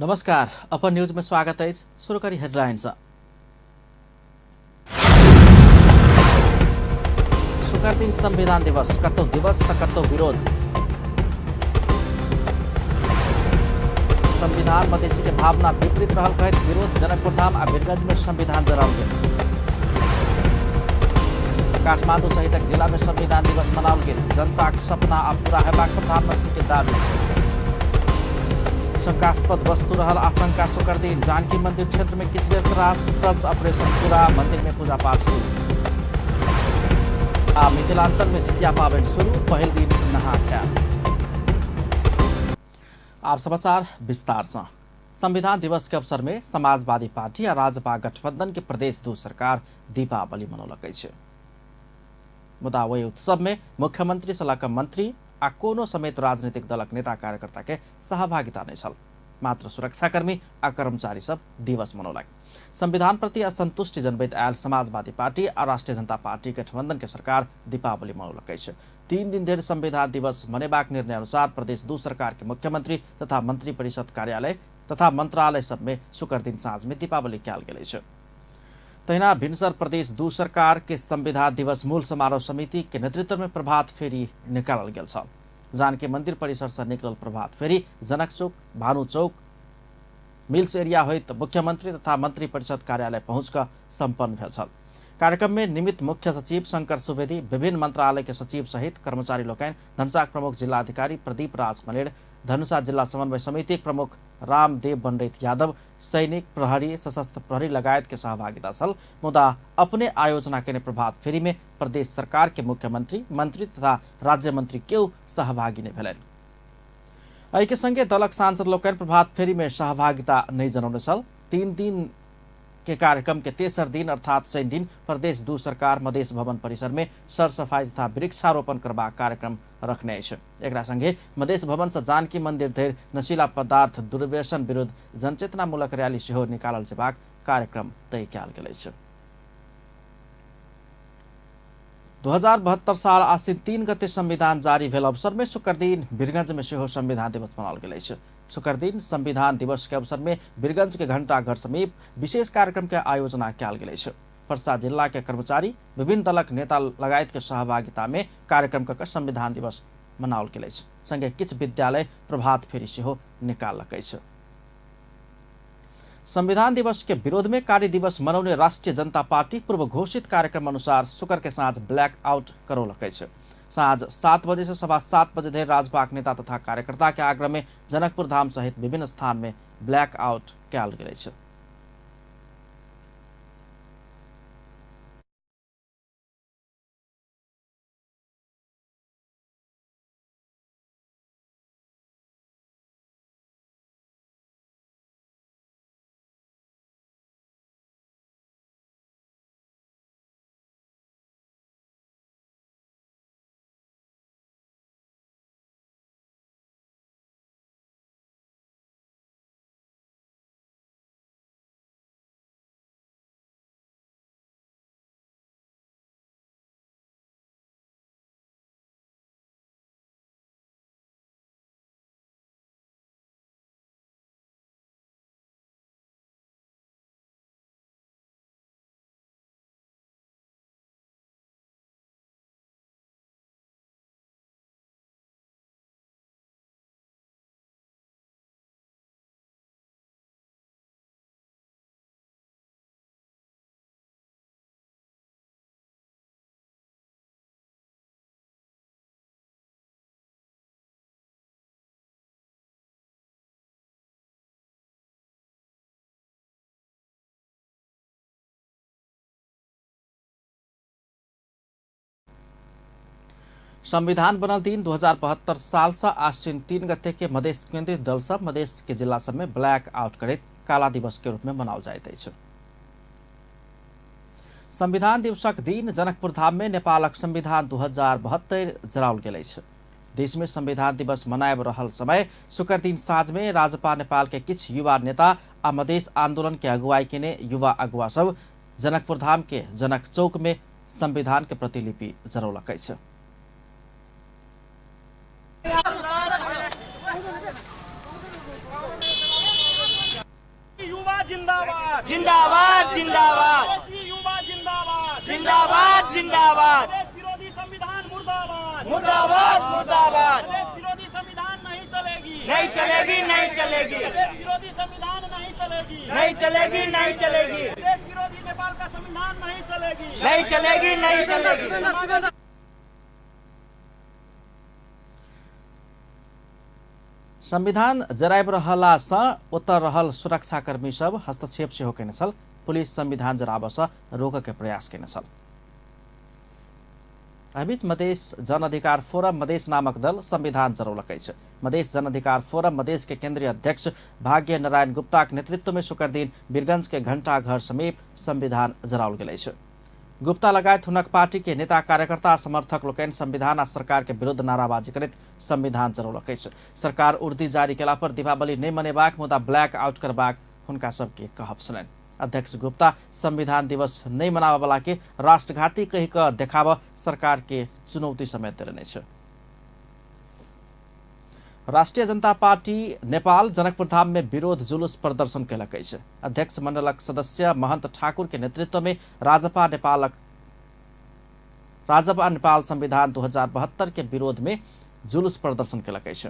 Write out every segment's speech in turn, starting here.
नमस्कार, अपन न्यूज में स्वागत अछि। शुरू करी हेडलाइन सँ। शुक्र दिन संविधान दिवस, कतौ दिवस त कतौ विरोध। संविधान मधेसी के भावना विपरीत रहल कहैत विरोध। जनकपुर धाम आ वीरगंज में संविधान जराओल गेल। काठमांडू सहितक जिला में संविधान दिवस मनाओल गेल। जनताक सपना आ पूरा हेबाक प्रधानमंत्री के दावी। शंकास्पद वस्तु रहल आशंका। शुक्र दिन जानकी मंदिर क्षेत्र में किछु बेर त्रास। सर्च ऑपरेशन पूरा, मंदिर में पूजा पाठ शुरू। आ मिथिलांचल में जितिया पाबनि शुरू, पहिल दिन नहा खाय। आप समाचार विस्तार से। संविधान दिवस के अवसर में समाजवादी पार्टी आ राजपा गठबंधन के प्रदेश दू सरकार दीपावली मनौलक अछि। मुदा ओहि उत्सव में मुख्यमंत्री से लऽ मंत्री आ कोनो समेत राजनीतिक दलक नेता कार्यकर्ता के सहभागिता नहीं छल। मात्र सुरक्षाकर्मी आ कर्मचारी सब दिवस मनौलक। संविधान प्रति असंतुष्टि जनबैत आयल समाजवादी पार्टी आ राष्ट्रीय जनता पार्टी गठबंधन के सरकार दीपावली मनौलक अछि। 3 दिन धरि संविधान दिवस मनेबाक निर्णय अनुसार प्रदेश दू सरकार के मुख्यमंत्री तथा मंत्री परिषद कार्यालय तथा मंत्रालय सब में शुक्र दिन साँझ में दीपावली कयल गेल अछि। तहिना भिनसर प्रदेश दू सरकार के संविधान दिवस मूल समारोह समिति के नेतृत्व में प्रभात फेरी निकालल गेल छल। जानकी मंदिर परिसर से निकलल प्रभात फेरी जनक चौक, भानु चौक, मिल्स एरिया होइत मुख्यमंत्री तथा मंत्री परिषद कार्यालय पहुँच कऽ सम्पन्न भेल छल। कार्यक्रम में निमित्त मुख्य सचिव शंकर सुवेदी, विभिन्न मंत्रालय के सचिव सहित कर्मचारी लोकनि, धनुषाक प्रमुख जिलाधिकारी प्रदीप राज मलेर, धनुषा जिला समन्वय समिति प्रमुख रामदेव बनरैत यादव, सैनिक, प्रहरी, सशस्त्र प्रहरी लगायत के सहभागिता छल। मुदा अपने आयोजना केने प्रभात फेरी में प्रदेश सरकार के मुख्यमंत्री, मंत्री तथा राज्य मंत्री केओ सहभागी नहीं भेलनि। एहि के संगे दलक सांसद लोकनि प्रभात फेरी में सहभागिता नहीं जनौने छल। 3 दिन के कार्यक्रम के तेसर दिन अर्थात शनि दिन प्रदेश दू सरकार मधेश भवन परिसर में सरसफाई तथा वृक्षारोपण करबाक कार्यक्रम रखने अछि। एकरा संगे मधेश भवन से जानकी मंदिर धरि नशीला पदार्थ दुर्व्यसन विरुद्ध जनचेतनामूलक रैली सेहो निकालल जेबाक कार्यक्रम तय कयल गेल अछि। 2072 साल आश्विन 3 गते संविधान जारी भेल अवसर में शुक्र दिन वीरगंज में सेहो संविधान दिवस मनाओल गेल अछि। शुक्र दिन संविधान दिवस के अवसर में वीरगंज के घंटाघर समीप विशेष कार्यक्रम के आयोजना कयल गेल अछि। पर्सा जिला के कर्मचारी, विभिन्न दलक नेता लगायत के सहभागिता में कार्यक्रम कऽ संविधान दिवस मनाओल गेल अछि। संगे किछु विद्यालय प्रभात फेरी सेहो निकाललक अछि। संविधान दिवस के विरोध में कार्य दिवस मनौने राष्ट्रीय जनता पार्टी पूर्व घोषित कार्यक्रम अनुसार शुक्र के साँझ ब्लैक आउट करौलक अछि। साँझ 7 बजे से 7:15 बजे धरि राजपाक नेता तथा कार्यकर्ता के आग्रह में जनकपुर धाम सहित विभिन्न स्थान में ब्लैक आउट कयल गेल अछि। संविधान बनल दिन 2072 साल से आश्विन 3 गते के मधेश केंद्रित दल सब मधेश के जिला सब में ब्लैक आउट करैत काला दिवस के रूप में मनाओल जाइत अछि। संविधान दिवसक दिन जनकपुर धाम में नेपालक संविधान 2072 जराओल गेल अछि। देश में संविधान दिवस मनाबि रहल समय शुक्र दिन साँझ में राजपा नेपाल के किछु युवा नेता आ मधेश आंदोलन के अगुवाई केने युवा अगुवा सब जनकपुर धाम के जनक चौक में संविधान के प्रतिलिपि जरौलक अछि। जिंदाबाद जिंदाबाद, युवा जिंदाबाद जिंदाबाद जिंदाबाद, विरोधी संविधान मुर्दाबाद मुर्दाबाद मुर्दाबाद, विरोधी संविधान नहीं चलेगी, नहीं चलेगी, नहीं चलेगी, विरोधी संविधान नहीं चलेगी, नहीं चलेगी, नहीं चलेगी, देश विरोधी नेपाल का संविधान नहीं चलेगी, नहीं चलेगी, नहीं चलेगी। संविधान जराइब रहला सँ ओतऽ रहल सुरक्षाकर्मी सब हस्तक्षेप सेहो केने छल। पुलिस संविधान जराबऽ सँ रोकऽ के प्रयास केने छल। एहिबीच मधेश जनअधिकार फोरम मधेश नामक दल संविधान जरौलक अछि। मधेश जनअधिकार फोरम मधेश के केंद्रीय अध्यक्ष भाग्य नारायण गुप्ताक नेतृत्व में शुक्रदिन वीरगंज के घंटाघर समीप संविधान जराओल गेल अछि। गुप्ता लगायत हुनक पार्टी के नेता कार्यकर्ता समर्थक लोकनि संविधान आ सरकार के विरुद्ध नाराबाजी करैत संविधान जरौलक अछि। सरकार उर्दी जारी केला पर दीपावली नहि मनेबाक मुदा ब्लैक आउट करबाक हुनका सबके कहब छलनि। अध्यक्ष गुप्ता संविधान दिवस नहि मनाबऽवला के राष्ट्रघाती कहि कऽ देखाबऽ सरकार के चुनौती समेत देलनि अछि। राष्ट्रिय जनता पार्टी नेपाल जनकपुर धाम में विरोध जुलूस प्रदर्शन केलक अछि। अध्यक्ष मंडलक सदस्य महंत ठाकुर के नेतृत्व में राजपा नेपाल संविधान 2072 के विरोध में जुलूस प्रदर्शन केलक अछि।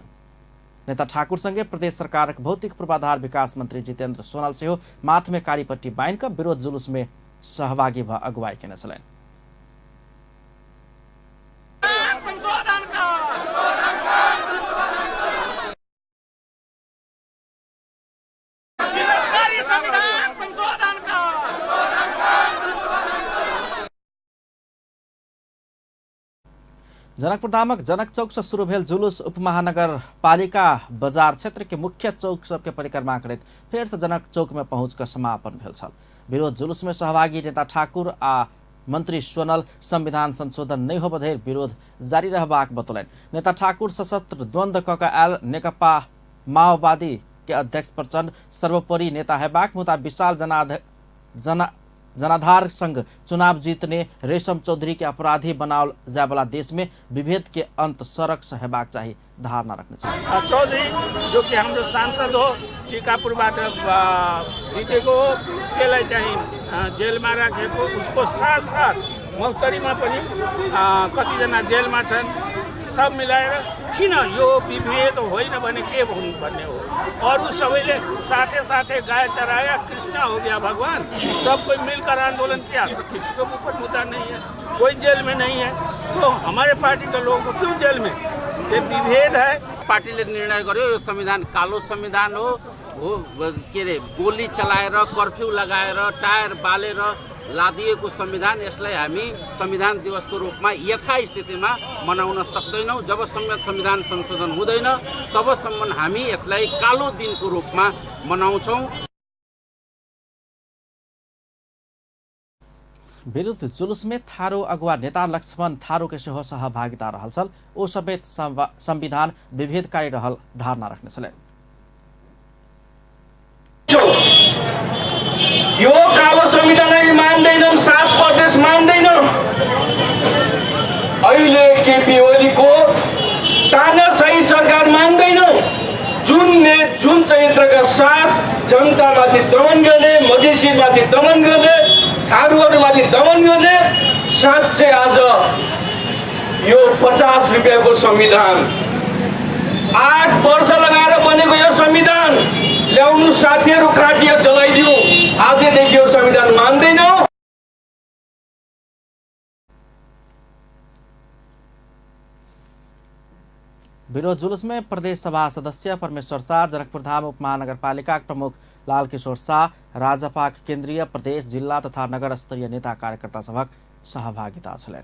नेता ठाकुर संगे प्रदेश सरकारक भौतिक पूर्वाधार विकास मंत्री जितेंद्र सोनल सेहो माथ में कारी पट्टी बान्हि कऽ विरोध जुलूस में सहभागी भऽ अगुवाई केने छलनि। जनकपुर धामक जनक चौक से शुरू भेल जुलूस उपमहानगरपालिका बाजार क्षेत्र के मुख्य चौक सबके परिक्रमा करैत फेर से जनक चौक में पहुँच कर समापन भेल छल। विरोध जुलूस में सहभागी नेता ठाकुर आ मंत्री सोनल संविधान संशोधन नहि होबऽ धरि विरोध जारी रहबाक बतौलनि। नेता ठाकुर सशस्त्र द्वंद्व कऽ के आयल नेकपा माओवादी के अध्यक्ष प्रचण्ड सर्वोपरि नेता हेबाक मुदा विशाल जनाधार संग चुनाव जीतने रेशम चौधरी के अपराधी बनाओल जायवाला देश में विभेद के अंत सड़क से हेबाक चाही धारणा रखने छल। चौधरी जो कि हाम्रो सांसद हो, टिकापुरबाट जितेको हो, त्यसलाई चाहिँ जेलमा राखेको, उसको साथ साथ मौतरीमा पनि कतिजना जेलमा छन्, सब मिलाएर किन यो विभेद होइन भने के हुन् भन्ने हो। अरू सबैले साथे साथे गाय चराया, कृष्ण हो गया भगवान, सब कोई मिलकर आंदोलन किया, किसी के ऊपर मुद्दा नहीं है, कोई जेल में नहीं है, तो हमारे पार्टी के लोगों को क्यों जेल में? ये विभेद है। पार्टीले निर्णय गर्यो यो संविधान कालो संविधान हो, के अरे गोली चलाएर कर्फ्यू लगाएर टायर बालेर लादिएको संविधान, यसलाई हामी संविधान दिवसको रूपमा यथास्थितिमा मनाउन सक्दैनौँ। जबसम्म संविधान संशोधन हुँदैन तबसम्म हामी यसलाई कालो दिनको रूपमा मनाउँछौँ। विरुद्ध जुलुस में थारू अगुवा नेता लक्ष्मण थारू के सेहो सहभागिता रहल छल। ओ समेत संविधान विभेदकारी रहल धारणा रखने छले। यो कालो संविधान हामी मान्दैनौँ, 7 प्रदेश मान्दैनौँ। अहिले केपी ओलीको तानाशाही सरकार मान्दैनौँ। जुन चरित्रका साथ जनतामाथि दमन गर्ने, मधेसीमाथि दमन गर्ने, थारूहरूमाथि दमन गर्ने साँच्चै आज यो 50 रुपियाँको संविधान, 8 वर्ष लगाएर बनेको यो संविधान ल्याउनु साथीहरू काटियो, जलाइदियो। आजदेखि यो संविधान मान्दैनौँ। विरोध जुलुस में प्रदेश सभा सदस्य परमेश्वर शाह, जनकपुर धाम उपमहानगरपालिका प्रमुख लालकिशोर शाह, राजपाक केंद्रीय प्रदेश जिल्ला तथा नगर स्तरीय नेता कार्यकर्ता सभक सहभागिता छलनि।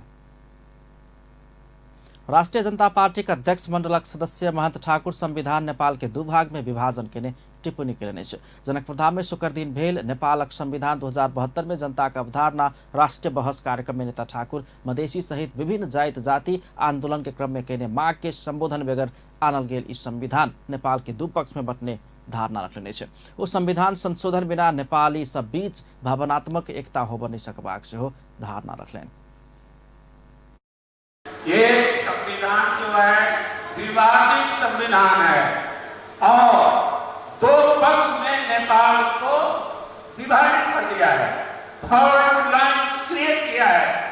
राष्ट्रिय जनता पार्टी के अध्यक्ष मंडलक सदस्य महंत ठाकुर संविधान नेपाल के दू भाग में विभाजन केने टिप्पणी केलनि अछि। जनकपुर धाम में शुक्र दिन भेल नेपालक संविधान 2072 में जनता के अवधारणा राष्ट्रीय बहस कार्यक्रम में नेता ठाकुर मधेसी सहित विभिन्न जाति जाति आंदोलन के क्रम में केने माग के संबोधन बगैर आनल गेल ई संविधान नेपाल के दू पक्ष में बटने धारणा रखने अछि। ओ संविधान संशोधन बिना नेपाली सब बीच भावनात्मक एकता होब नहीं सकबाक सेहो धारणा रखलनि। ये संविधान जो है विवादित संविधान है और दो पक्ष में नेपाल को विभाजित कर दिया है। फॉल्ट लाइन्स क्रिएट किया है।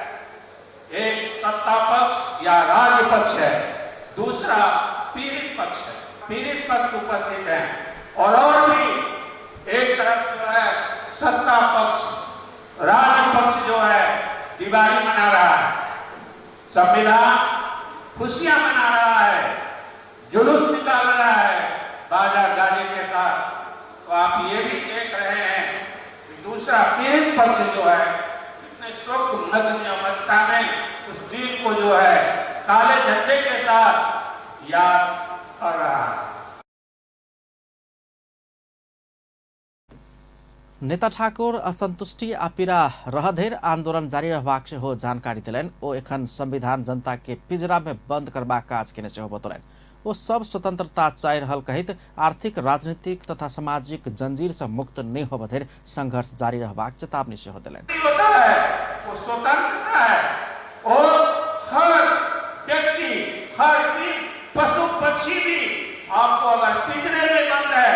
एक सत्ता पक्ष या राज्य पक्ष है, दूसरा पीड़ित पक्ष है। पीड़ित पक्ष उपस्थित है और भी एक तरफ जो है सत्ता पक्ष, राज्य पक्ष जो है दिवाली मना रहा है, संविधान खुशियां मना रहा है, जुलूस निकाल रहा है बाजा गाजे के साथ। तो आप ये भी देख रहे हैं कि दूसरा पीड़ित पक्ष जो है इतने शोक मग्न अवस्था में उस दिन को जो है काले झंडे के साथ याद कर रहा है। नेता ठाकुर असंतुष्टि आ पीड़ा रहधरि आंदोलन जारी रहबाक सेहो जानकारी देलनि। ओ एखन संविधान जनता के पिंजरा में बंद करबाक काज केने सेहो बतौलनि। ओ सब स्वतंत्रता चाहि रहल कहैत आर्थिक, राजनीतिक तथा सामाजिक जंजीर से मुक्त नहि होबय धरि संघर्ष जारी रहबाक चेतावनी सेहो देलनि। होता है वो स्वतंत्रता है और हर व्यक्ति, हर पशु पक्षी भी आपको अगर पिंजरे में बंद है,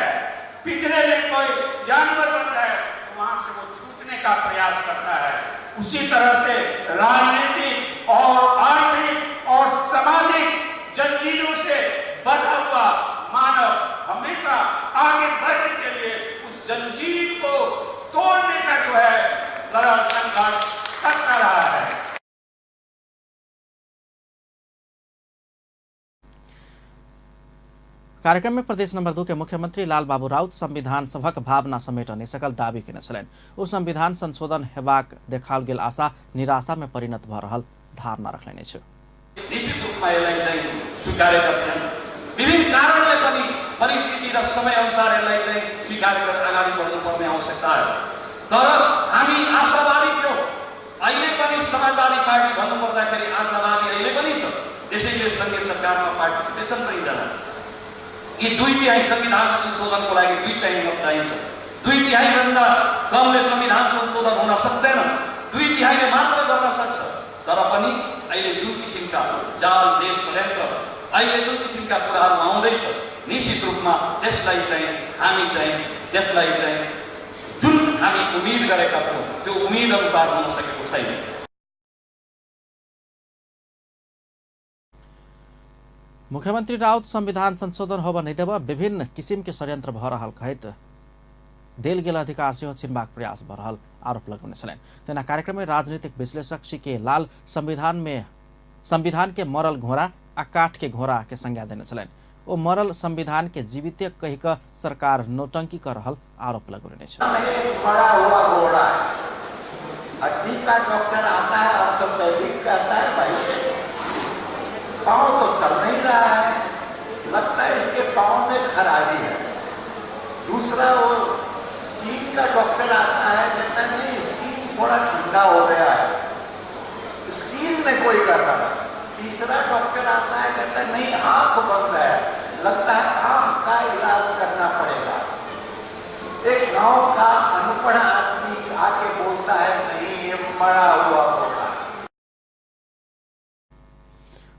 पिंजरे में कोई जानवर बंद है तो वहां से वो छूटने का प्रयास करता है। उसी तरह से राजनीतिक और आर्थिक और सामाजिक जंजीरों से बंधा हुआ मानव हमेशा आगे बढ़ने के लिए उस जंजीर को तोड़ने का जो है लड़ा संघर्ष करता रहा है। कार्यक्रम में प्रदेश नंबर 2 के मुख्यमंत्री लाल बाबू राउत संविधान सभक भावना समेट नहि सकल दावी केने छलनि। ओ संविधान संशोधन हेबाक देखाओल गेल आशा निराशा में परिणत भऽ रहल धारणा रखलनि अछि। निश्चित रूपमा यसलाई चाहिँ स्वीकारेका थिएन। विभिन्न कारणले पनि परिस्थिति र समय अनुसार यसलाई चाहिँ स्वीकार गरेर अगाडि बढ्नुपर्ने आवश्यकता आयो। तर हामी आशावादी थियौँ। अहिले पनि समाजवादी पार्टी भन्नुपर्दाखेरि आशावादी अहिले पनि छ। त्यसैले सङ्घीय सरकारमा पार्टिसिपेसन पनि जाला। यी 2/3 संविधान संशोधनको लागि 2/3 मत चाहिन्छ। 2/3 भन्दा कमले संविधान संशोधन हुन सक्दैन, 2/3 मात्र गर्न सक्छ। तर पनि अहिले जुन किसिमका जाल देव षड्यन्त्र, अहिले जुन किसिमका कुराहरू आउँदैछ, निश्चित रूपमा त्यसलाई चाहिँ हामी चाहिँ त्यसलाई चाहिँ जुन हामी उम्मिद गरेका थियौँ त्यो उम्मिद अनुसार हुन सकेको छैन। मुख्यमंत्री राउत संविधान संशोधन होब नहि देब विभिन्न किसिम के षड्यंत्र भऽ रहल कहैत देल गेल अधिकार सेहो छिनबाक प्रयास भऽ रहल आरोप लगौने छलनि। तेना कार्यक्रम में राजनीतिक विश्लेषक सी के लाल संविधान के मरल घोड़ा आ काठ के घोड़ा के संज्ञा देने छलनि। ओ मरल संविधान के जीवित कहि कऽ सरकार नौटंकी कर रहल आरोप लगौने छलनि। मरा हुआ घोड़ा है, हड्डी का डॉक्टर आता है ऑर्थोपेडिक कहता है भाई पाँव तो चल नहीं रहा है, लगता है इसके पाँव में खराबी है। दूसरा वो स्किन का डॉक्टर आता है, कहता है नहीं स्किन थोड़ा ठंडा हो गया है, स्किन में कोई गड़बड़ है। तीसरा डॉक्टर आता है, कहता है नहीं आंख बंद है, लगता है आंख का इलाज करना पड़ेगा। एक गांव का अनपढ़ आदमी आके बोलता है नहीं ये मरा हुआ घोड़ा।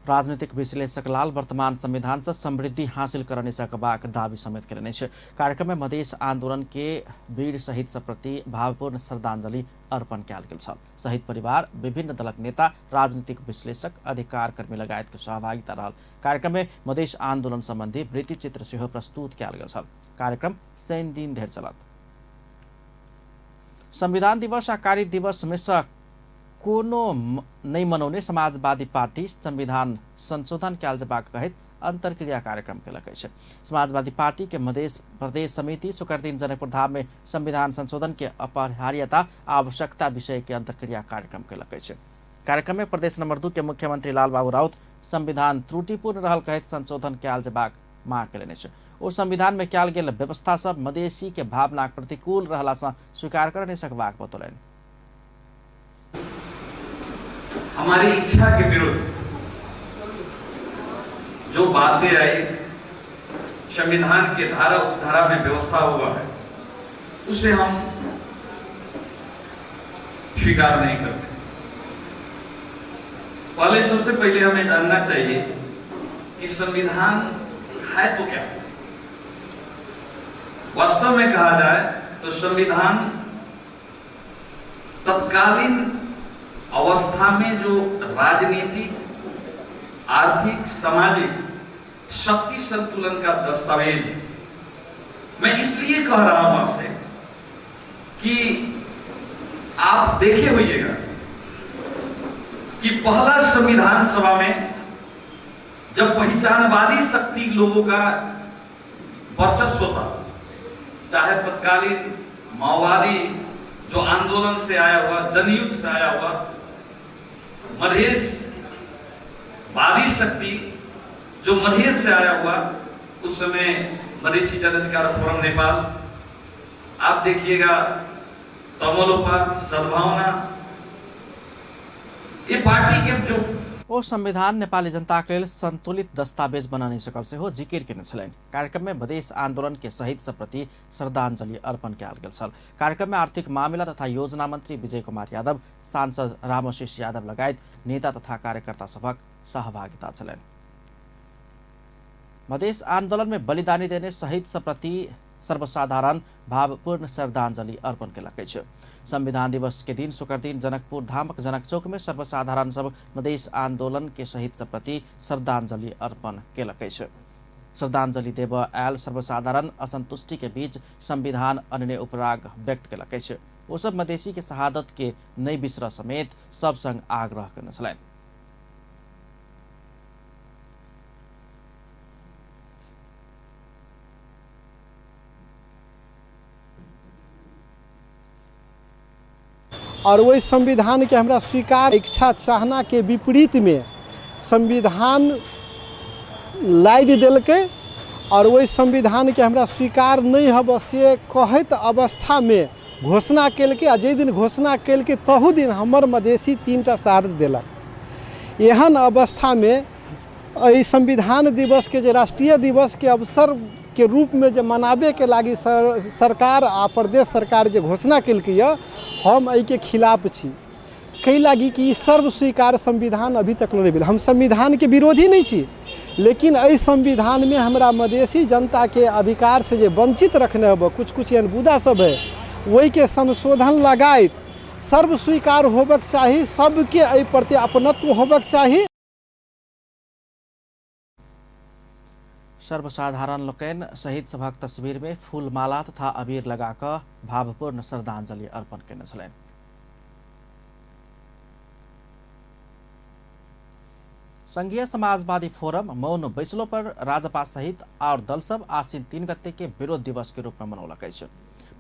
राजनीतिक विश्लेषक लाल वर्तमान संविधान से समृद्धि हासिल कर नहि सकबाक दावी समेत केने अछि। कार्यक्रम में मधेश आंदोलन के वीर शहीद सब प्रति भावपूर्ण श्रद्धांजलि अर्पण कयल गेल छल। शहीद परिवार, विभिन्न दलक नेता, राजनीतिक विश्लेषक, अधिकार कर्मी लगायत के सहभागिता रहल। कार्यक्रम में मधेश आंदोलन संबंधी वृत्ति चित्र सेहो प्रस्तुत कयल गेल छल। कार्यक्रम शनि दिन धरि चलत। संविधान दिवस आ कार्य दिवस में सँ कोनो नहि मनौने समाजवादी पार्टी संविधान संशोधन कयल जेबाक कहैत अंतर्क्रिया कार्यक्रम केलक अछि। समाजवादी पार्टी के मधेश प्रदेश समिति शुक्रदिन जनकपुर धाम में संविधान संशोधन के अपरिहार्यता आवश्यकता विषय के अंतर्क्रिया कार्यक्रम केलक अछि। कार्यक्रम में प्रदेश नंबर 2 के मुख्यमंत्री लाल बाबू राउत संविधान त्रुटिपूर्ण रहल कहैत संशोधन कयल जेबाक मांग केलनि अछि। ओ संविधान में कयल गेल व्यवस्था सब मधेशी के भावनाक प्रतिकूल रहला सँ स्वीकार कर नहि सकबाक बतौलनि। हमारी इच्छा के विरुद्ध जो बातें आई, संविधान के धारा उपधारा में व्यवस्था हुआ है, उसे हम स्वीकार नहीं करते। पहले सबसे पहले हमें जानना चाहिए कि संविधान है तो क्या। वास्तव में कहा जाए तो संविधान तत्कालीन अवस्था में जो राजनीतिक, आर्थिक, सामाजिक शक्ति संतुलन का दस्तावेज है। मैं इसलिए कह रहा हूं आपसे कि आप देखे होइएगा कि पहला संविधान सभा में जब पहचानवादी शक्ति लोगों का वर्चस्व था, चाहे तत्कालीन माओवादी जो आंदोलन से आया हुआ, जनयुद्ध से आया हुआ, मधेश वादी शक्ति जो मधेश से आया हुआ, उस समय मधेसी जन अधिकार फोरम नेपाल, आप देखिएगा तमलोपा, सद्भावना, ये पार्टी के जो ओ संविधान नेपाली जनताक लेल संतुलित दस्तावेज बना नहि सकल सेहो जिकिर केने छलनि। कार्यक्रम में मधेस आंदोलन के शहीद सब प्रति श्रद्धांजलि अर्पण कयल गेल छल। कार्यक्रम में आर्थिक मामिला तथा योजना मंत्री विजय कुमार यादव, सांसद रामशिष यादव लगायत नेता तथा कार्यकर्ता सभक सहभागिता छलनि। मधेस आंदोलन में बलिदानी देने शहीद सब प्रति सर्वसाधारण भावपूर्ण श्रद्धांजलि अर्पण केलक अछि। संविधान दिवस के दिन शुक्र दिन जनकपुर धामक जनक चौक में सर्वसाधारण सब मधेस आंदोलन के शहीद सब प्रति श्रद्धांजलि अर्पण केलक अछि। श्रद्धांजलि देब आयल सर्वसाधारण असंतुष्टि के बीच संविधान अनने उपराग व्यक्त केलक अछि। ओ सब मधेसी के शहादत के नहि बिसरऽ समेत सब संग आग्रह केने छलनि। और वही संविधान के हमरा स्वीकार इच्छा चाहना के विपरीत में संविधान लादि देलकै और वही संविधान के हमरा स्वीकार नहीं हब से कहैत अवस्था में घोषणा केलकै। आ जाहि दिन घोषणा केलकै तहू दिन हमर मधेसी 3टा शहादत देलक। एहन अवस्था में एहि संविधान दिवस के जे राष्ट्रीय दिवस के अवसर के रूप में जे मनाबे के लागी सरकार आ प्रदेश सरकार जे घोषणा केलकै यऽ, हम एहिके खिलाफ छी। कै लागी कि ई सर्वस्वीकार संविधान अभी तक नहीं भेल। हम संविधान के विरोधी नहीं छी, लेकिन एहि संविधान में हमरा मधेसी जनता के अधिकार से जे वंचित रखने हब, कुछ कुछ एहन बुदा सब है, ओहिके संशोधन लगाइत सर्वस्वीकार होबक चाही, सबके एहि प्रति अपनत्व होबक चाही। सर्वसाधारण लोकनि शहीद सभक तस्वीर में फूलमाला तथा अबीर लगा कऽ भावपूर्ण श्रद्धांजलि अर्पण केने छलनि। संघीय समाजवादी फोरम मौन बैसलो पर राजपा सहित और दल सब आश्विन 3 गते के विरोध दिवस के रूप में मनौलक अछि।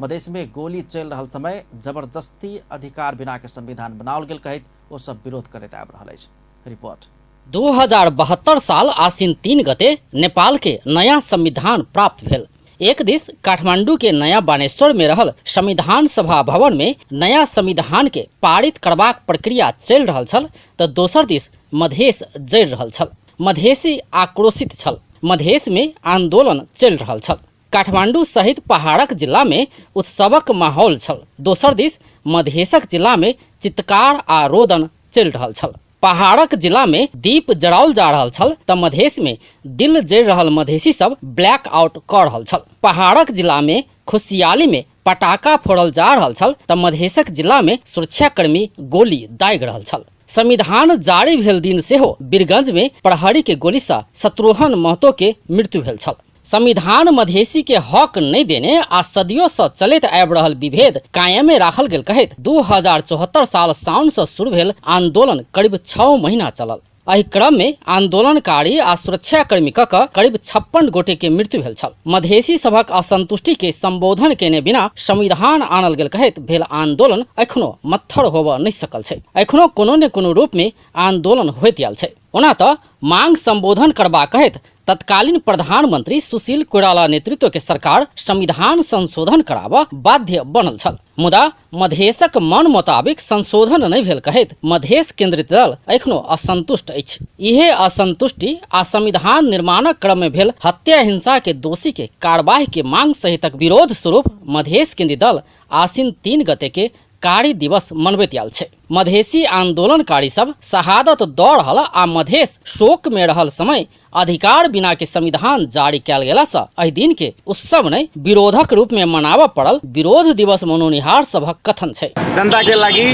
मधेश में गोली चलि रहल समय जबरदस्ती अधिकार बिना के संविधान बनाओल गेल कहैत ओ सब विरोध करैत आबि रहल अछि। रिपोर्ट। 2072 साल आश्विन 3 गते नेपाल के नया संविधान प्राप्त भेल। एक दिस काठमांडू के नया बानेश्वर में रहल संविधान सभा भवन में नया संविधान के पारित करबाक प्रक्रिया चलि रहल छल, त दोसर दिस मधेस जरि रहल छल। मधेसी आक्रोशित छल। मधेस में आंदोलन चलि रहल छल। काठमांडू सहित पहाड़क जिला में उत्सवक माहौल छल। दोसर दिस मधेसक जिला में चित्कार आ रोदन चलि रहल छल। पहाड़क जिला में दीप जराओल जा रहल छल त मधेस में दिल जरि रहल मधेसी सब ब्लैक आउट कऽ रहल छल। पहाड़क जिला में खुशियाली में पटाखा फोड़ल जा रहल छल त मधेसक जिला में सुरक्षाकर्मी गोली दागि रहल छल। संविधान जारी भेल दिन सेहो बीरगंज में प्रहरी के गोली सँ शत्रुघ्न महतो के मृत्यु भेल छल। संविधान मधेसी के हक नहीं देने आ सदियों से चलैत आबि रहल विभेद कायमे राखल गेल कहैत 2074 साल साउन से शुरू भेल आंदोलन करीब 6 महीना चलल। एहि क्रम में आंदोलनकारी आ सुरक्षाकर्मी क करीब 56 गोटे के मृत्यु भेल छल। मधेसी सभक असंतुष्टि के संबोधन केने बिना संविधान आनल गेल कहैत भेल आंदोलन एखनो मत्थर होबऽ नहीं सकल छै। एखनो कोनो ने कोनो रूप में आंदोलन होइत आयल छै। ओना तऽ मांग संबोधन करबा कहैत तत्कालीन प्रधानमंत्री सुशील कोइराला नेतृत्व के सरकार संविधान संशोधन कराबऽ बाध्य बनल छल, मुदा मधेसक मन मुताबिक संशोधन नहि भेल कहैत मधेस केंद्रित दल एखनो असंतुष्ट अछि। इहे असंतुष्टि आ संविधान निर्माणक क्रम में भेल हत्या हिंसा के दोषी के कार्यवाही के मांग सहितक विरोध स्वरूप मधेस केंद्रित दल आश्विन 3 गते के कारी दिवस मनबैत आयल छै। मधेसी आंदोलनकारी सब शहादत दऽ रहल आ मधेश शोक में रहल समय अधिकार बिना के संविधान जारी कयल गेलासँ एहि दिन के उत्सव नहि विरोधक रूप में मनाबऽ पड़ल विरोध दिवस मनौनिहार सभक कथन छै। जनता के लागि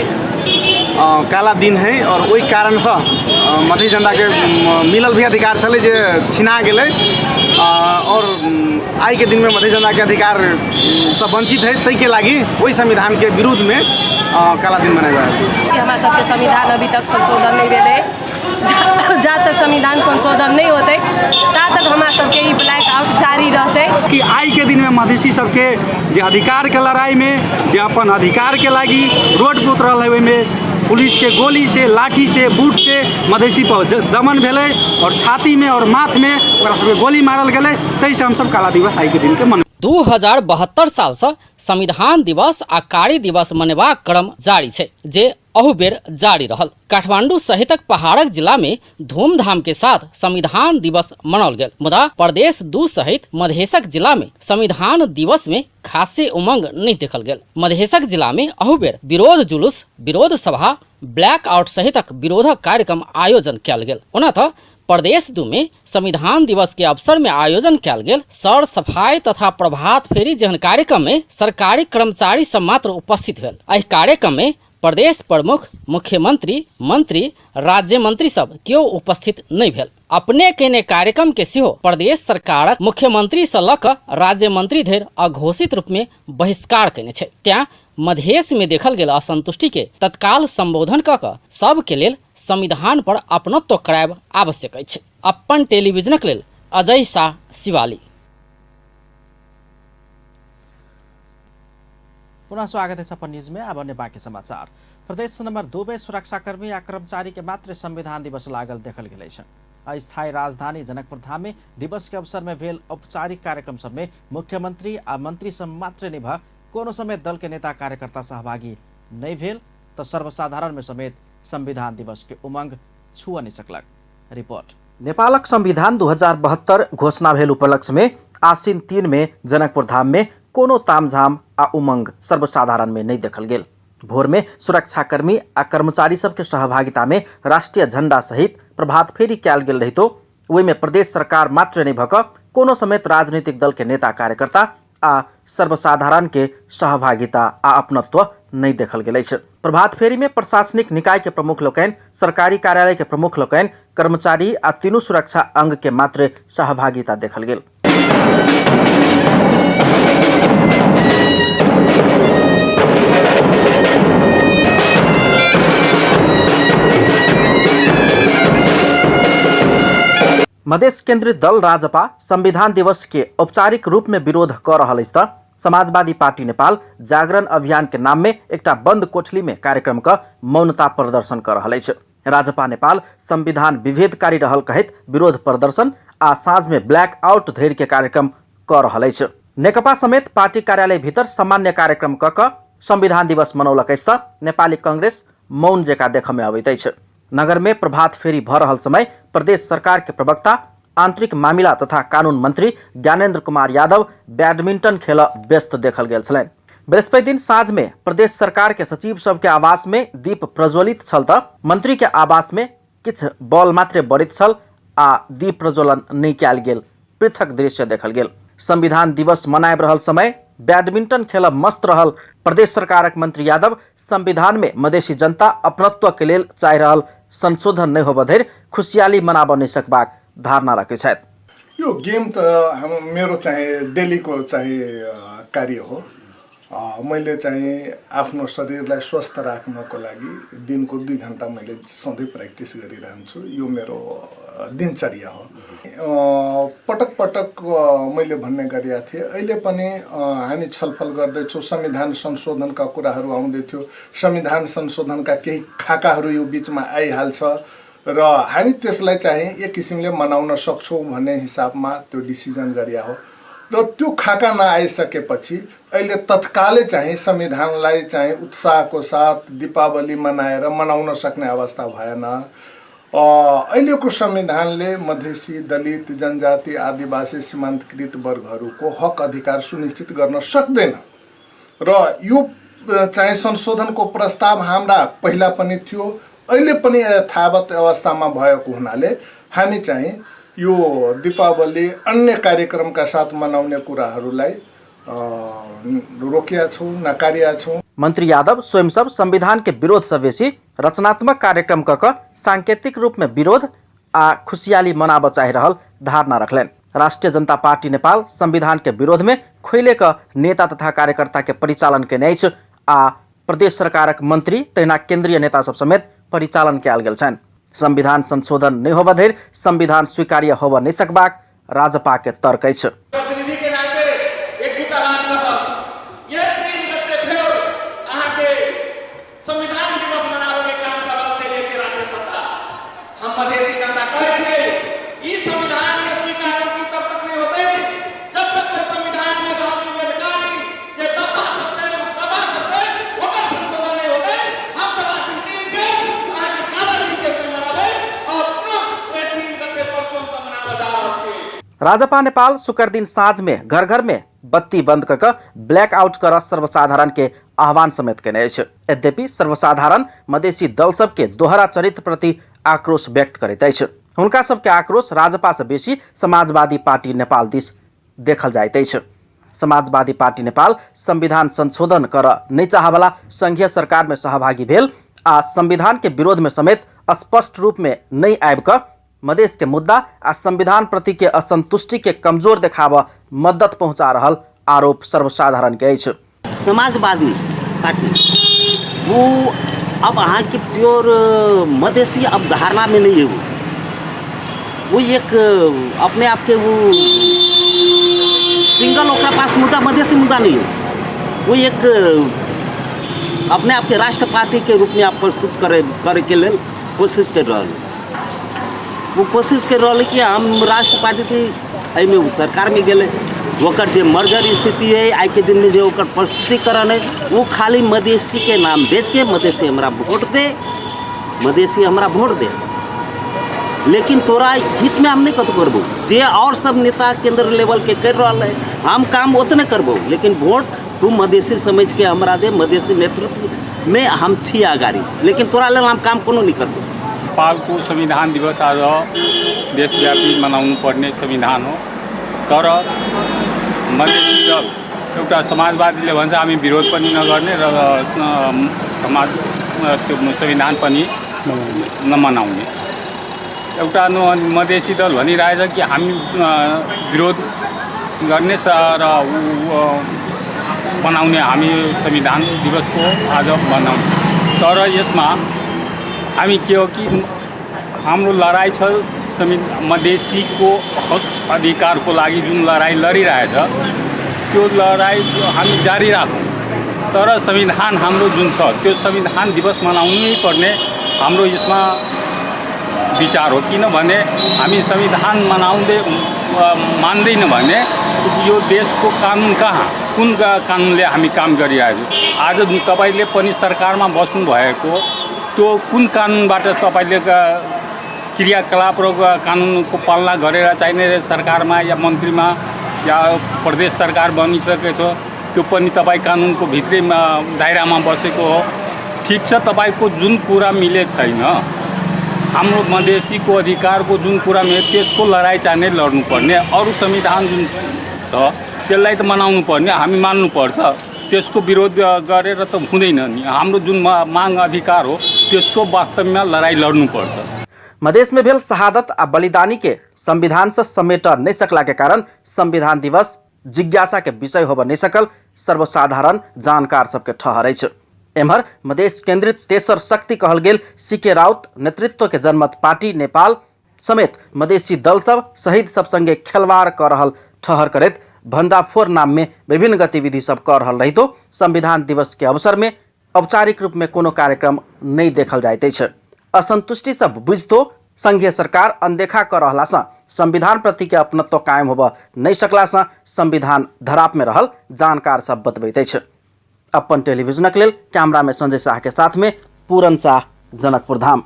काला दिन है और ओहि कारणसँ मधेश जनताके मिलल भी अधिकार छलै जे छिना गेलै और आइके दिनमे मधेश जनताके अधिकार सँ वञ्चित है, ताहिके लागि ओहि संविधानके विरुद्धमे काला दिन मनायल रहल छै। हमरा सबके संविधान अभी तक संशोधन नहि भेलै। जा तक संविधान संशोधन नहि होतै ता तक हमरा सबके ई ब्लैक आउट जारी रहतै। कि आइके दिनमे मधेसी सबके जे अधिकारके लड़ाइमे जे अपन अधिकारके लागि रोड पर उतरल है, ओहिमे पुलिस के गोली से, लाठी से, बूट से मधेसी पर दमन भेलै और छाती में और माथ में ओकरा सबके गोली मारल गेलै, ताहिसँ हमसब काला दिवस आइके दिनके मन 2072 सालसँ संविधान दिवस आ कारी दिवस मनेबाक क्रम जारी छै, जे अहू बेर जारी रहल। काठमांडू सहितक पहाड़क जिला में धूमधाम के साथ संविधान दिवस मनाओल गेल, मुदा प्रदेश 2 सहित मधेशक जिला में संविधान दिवस में खासे उमंग नहीं देखल गेल। मधेशक जिला में अहू बेर विरोध जुलूस, विरोध सभा, ब्लैक आउट सहितक विरोधक कार्यक्रम आयोजन कयल गेल। ओना तऽ प्रदेश 2 में संविधान दिवस के अवसर में आयोजन कयल गेल सर सफाई तथा प्रभात फेरी जेहन कार्यक्रम में सरकारी कर्मचारी सब मात्र उपस्थित भेल। एहि कार्यक्रम में प्रदेश प्रमुख, मुख्यमंत्री, मंत्री, राज्य मंत्री सब केओ उपस्थित नहीं भेल। अपने केने कार्यक्रम के सेहो प्रदेश सरकारक मुख्यमंत्री से लऽ कऽ राज्य मंत्री धरि अघोषित रूप में बहिष्कार केने छै। तैं मधेश में देखल गेल असंतुष्टि के तत्काल संबोधन कऽ कऽ सब के लेल संविधान पर अपनत्व करायब आवश्यक अछि। अपन टेलीविजनक लेल अजय शाह, शिवाली। पुनः स्वागत है अपन न्यूज में। अब अन्य बाकी समाचार। प्रदेश नंबर 2 में सुरक्षाकर्मी आ कर्मचारी के मात्र संविधान दिवस लागल देखल गेल अछि। अस्थायी राजधानी जनकपुर धाम में दिवस के अवसर में भेल औपचारिक कार्यक्रम सब में मुख्यमंत्री आ मंत्री सब मात्र नहि भऽ कोनो समेत दल के नेता कार्यकर्ता सहभागी नहीं भेल तो सर्वसाधारण में समेत संविधान दिवस के उमंग छुअ नहीं सकलक। रिपोर्ट। नेपालक संविधान 2072 घोषणा भेल उपलक्ष्य में आश्विन 3 में जनकपुर धाम में कोनो तामझाम आ उमंग सर्वसाधारण में नहीं देखल गेल। भोर में सुरक्षाकर्मी आ कर्मचारी सबके सहभागिता में राष्ट्रीय झंडा सहित प्रभात फेरी कयल गेल रहितो ओहिमे प्रदेश सरकार मात्र नहीं भऽ कऽ कोनो समेत राजनीतिक दल के नेता कार्यकर्ता आ सर्वसाधारण के सहभागिता आ अपनत्व नहीं देखल गेल अछि। प्रभात फेरी में प्रशासनिक निकाय के प्रमुख लोकनि, सरकारी कार्यालय के प्रमुख लोकनि, कर्मचारी आ तीनू सुरक्षा अंग के मात्र सहभागिता देखल गेल। मधेश केंद्रित दल राजपा संविधान दिवस के औपचारिक रूप में विरोध कर रहल अछि तऽ समाजवादी पार्टी नेपाल जागरण अभियान के नाम में एकटा बंद कोठली में कार्यक्रम क मौनता प्रदर्शन कर रहल अछि। राजपा नेपाल संविधान विभेदकारी रहल कहैत विरोध प्रदर्शन आ साँझ में ब्लैक आउट धरि के कार्यक्रम कर रहल अछि। नेकपा समेत पार्टी कार्यालय भीतर सामान्य कार्यक्रम क क संविधान दिवस मनौलक अछि तऽ नेपाली कांग्रेस मौन जकाँ देखऽ में अबैत अछि। नगर में प्रभात फेरी भऽ रहल समय प्रदेश सरकार के प्रवक्ता, आंतरिक मामिला तथा कानून मंत्री ज्ञानेन्द्र कुमार यादव बैडमिंटन खेल व्यस्त देखल गेल छलनि। बृहस्पति दिन साँझ में प्रदेश सरकार के सचिव सबके आवास में दीप प्रज्वलित छल तऽ मंत्री के आवास में किछु बॉल मात्रे बरित छल आ दीप प्रज्वलन नहि कयल गेल पृथक दृश्य देखल गेल। संविधान दिवस मनाबि रहल समय बैडमिंटन खेलब मस्त रहल प्रदेश सरकारक मंत्री यादव संविधान में मधेसी जनता अपनत्व के लेल चाहि रहल संशोधन नहि होबऽ धरि खुशियाली मनाबऽ नहि सकबाक धारणा रखै छथि। यो गेम त मेरो चाहिँ डेलीको चाहिँ कार्य हो। मैले चाहिँ आफ्नो शरीरलाई स्वस्थ राख्नको लागि दिनको 2 घन्टा मैले सधैँ प्र्याक्टिस गरिरहन्छु। यो मेरो दिनचर्या हो। पटक पटक मैले भन्ने गरेका थिएँ, अहिले पनि हामी छलफल गर्दैछौँ। संविधान संशोधनका कुराहरू आउँदै थियो, संविधान संशोधनका केही खाकाहरू यो बिचमा आइहाल्छ र हामी त्यसलाई चाहिँ एक किसिमले मनाउन सक्छौँ भन्ने हिसाबमा त्यो डिसिजन गरिया हो। र त्यो खाका नआइसकेपछि अहिले तत्कालै चाहिँ संविधानलाई चाहिँ उत्साहको साथ दीपावली मनाएर मनाउन सक्ने अवस्था भएन। अहिलेको संविधानले मधेसी, दलित, जनजाति, आदिवासी, सीमान्तकृत वर्गहरूको हक अधिकार सुनिश्चित गर्न सक्दैन र यो चाहिँ संशोधनको प्रस्ताव हाम्रा पहिला पनि थियो, अहिले पनि यथावत अवस्थामा भएको हुनाले हामी चाहिँ यो दीपावली अन्य कार्यक्रमका साथ मनाउने कुराहरूलाई रोकिया छौँ, नकारिया छौँ। मंत्री यादव स्वयं सब संविधान के विरोध से बेसी रचनात्मक कार्यक्रम क सांकेतिक रूप में विरोध आ खुशियाली मनाब चाहि रहल धारणा रखलनि। राष्ट्रिय जनता पार्टी नेपाल संविधान के विरोध में खोले क नेता तथा कार्यकर्ता के परिचालन केने अछि आ प्रदेश सरकारक मंत्री तहिना केंद्रीय नेता सब समेत परिचालन कयल गेल छनि। संविधान संशोधन नहि होबऽ धरि संविधान स्वीकार्य होबऽ नहि सकबाक राजपा के तर्क अछि। राजपा नेपाल शुक्र दिन साँझ में घर घर में बत्ती बंद कऽ ब्लैकआउट कर सर्वसाधारण के आह्वान समेत केने अछि। यद्यपि सर्वसाधारण मधेसी दल सबके दोहरा चरित्र प्रति आक्रोश व्यक्त करैत अछि। हुनका सबके आक्रोश राजपा से बेसी समाजवादी पार्टी नेपाल दिस देखल जाइत अछि। समाजवादी पार्टी नेपाल संविधान संशोधन कर नहि चाहवला संघीय सरकार में सहभागी भेल आ संविधान के विरोध में समेत स्पष्ट रूप में नहि आबि कऽ मधेश के मुद्दा आ संविधान प्रति के असंतुष्टि के कमजोर देखाब मदद पहुंचा रहल आरोप सर्वसाधारण के अछि। समाजवादी पार्टी वो अब अहाँ के प्योर मधेसी अवधारणा में नहीं है, वो एक अपने आप के वो सिंगल ओकरा पास मुद्दा मधेसी मुद्दा नहीं है, वो एक अपने आप के राष्ट्र पार्टी के रूप में आप प्रस्तुत करे के लेल कोशिश कर रहा है। वो कोशिश कर रहा है कि हम राष्ट्र पार्टी थी एहिमे ओ सरकार में गेलै, ओकर जे मर्जर स्थिति है आइ के दिन में जे ओकर प्रस्तुतिकरण है वो खाली मधेसी के नाम बेच के मधेसी हमरा वोट दे, मधेसी हमरा वोट दे, लेकिन तोरा हित में हम नहीं कतौ करबो। जे और सब नेता केंद्र लेवल के कर रहा है हम काम उतने करबो, लेकिन वोट तू मधेसी समझ के हमरा दे, मधेसी नेतृत्व में हम छी अगाड़ी, लेकिन तोरा लेल हम काम कोनो नहीं करबो। नेपालको संविधान दिवस आज देशव्यापी मनाउनु पर्ने संविधान हो, तर मधेसी दल एउटा समाजवादीले भन्छ हामी विरोध पनि नगर्ने र समाज त्यो संविधान पनि नमनाउने। एउटा मधेसी दल भनिरहेछ कि हामी विरोध गर्ने र मनाउने, हामी संविधान दिवसको आज मनाउने। तर यसमा हामी के हो कि हाम्रो लडाइँ छ मधेसीको हक अधिकारको लागि, जुन लडाइँ लडिरहेछ त्यो लडाइँ हामी जारी राखौँ, तर संविधान हाम्रो जुन छ त्यो संविधान दिवस मनाउनै पर्ने हाम्रो यसमा विचार हो। किनभने हामी संविधान मनाउँदै मान्दैन भने यो देशको कानुन कहाँ, कुन कानुनले हामी काम गरिरहेको छौँ? आज तपाईँले पनि सरकारमा बस्नुभएको त्यो कुन कानुनबाट तपाईँले क्रियाकलाप र कानुनको पालना गरेर चाहिने सरकारमा या मन्त्रीमा या प्रदेश सरकार बनिसकेको छ, त्यो पनि तपाईँ कानुनको भित्रै दायरामा बसेको हो। ठिक छ, तपाईँको जुन कुरा मिले छैन, हाम्रो मधेसीको अधिकारको जुन कुरा मिले त्यसको लडाइँ चाहिँ लड्नुपर्ने, अरू संविधान जुन छ त्यसलाई त मनाउनु पर्ने, हामी मान्नुपर्छ, त्यसको विरोध गरेर त हुँदैन नि। हाम्रो जुन माग अधिकार हो त्यसको वास्तवमा लडाइँ लड्नुपर्छ। मधेश में भेल शहादत आ बलिदानी के संविधान से समेट नहीं सकला के कारण संविधान दिवस जिज्ञासा के विषय होब नहीं सकल सर्वसाधारण जानकार सबके ठहर अछि। एम्हर मधेश केंद्रित तेसर शक्ति कहल गेल सीके राउत नेतृत्व के जनमत पार्टी नेपाल समेत मधेसी दल सब शहीद सब संगे खेलवाड़ कर रहल ठहर करैत भंडाफोर नाम में विभिन्न गतिविधि सब कर रहल रहितो संविधान दिवस के अवसर में औपचारिक रूप में कोनो कार्यक्रम नहीं देखल जाइत अछि। असंतुष्टि सब बुझतो संघीय सरकार अनदेखा कर रहला से संविधान प्रति के अपनत्व कायम होब नहीं सकला से संविधान धराप में रहल जानकार सब बतबैत अछि। अपन टेलीविजनक लेल कैमरा में संजय शाह के साथ में पूरन शाह, जनकपुर धाम।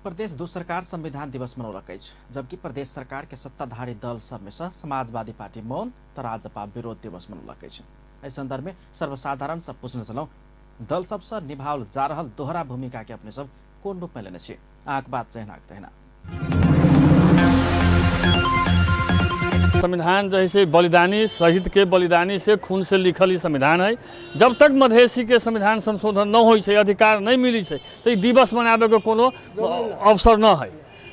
प्रदेश दू सरकार संविधान दिवस मनौलक अछि, जबकि प्रदेश सरकार के सत्ताधारी दल सब में से समाजवादी पार्टी मौन त राजपा विरोध दिवस मनौलक अछि। एहि संदर्भ में सर्वसाधारण से पूछने छलहुँ, दल सबसँ निभाओल जा रहल दोहरा भूमिका के अपने सब कोन रूप में लेने छी? अहाँके बात जहिना तहिना। संविधान जैसे बलिदानी शहीद के बलिदानी से खून से लिखल ई संविधान है। जब तक मधेसी के संविधान संशोधन न होइ छै, अधिकार नहीं मिली छै, तो ई दिवस मनाबे के कोनो अवसर न है।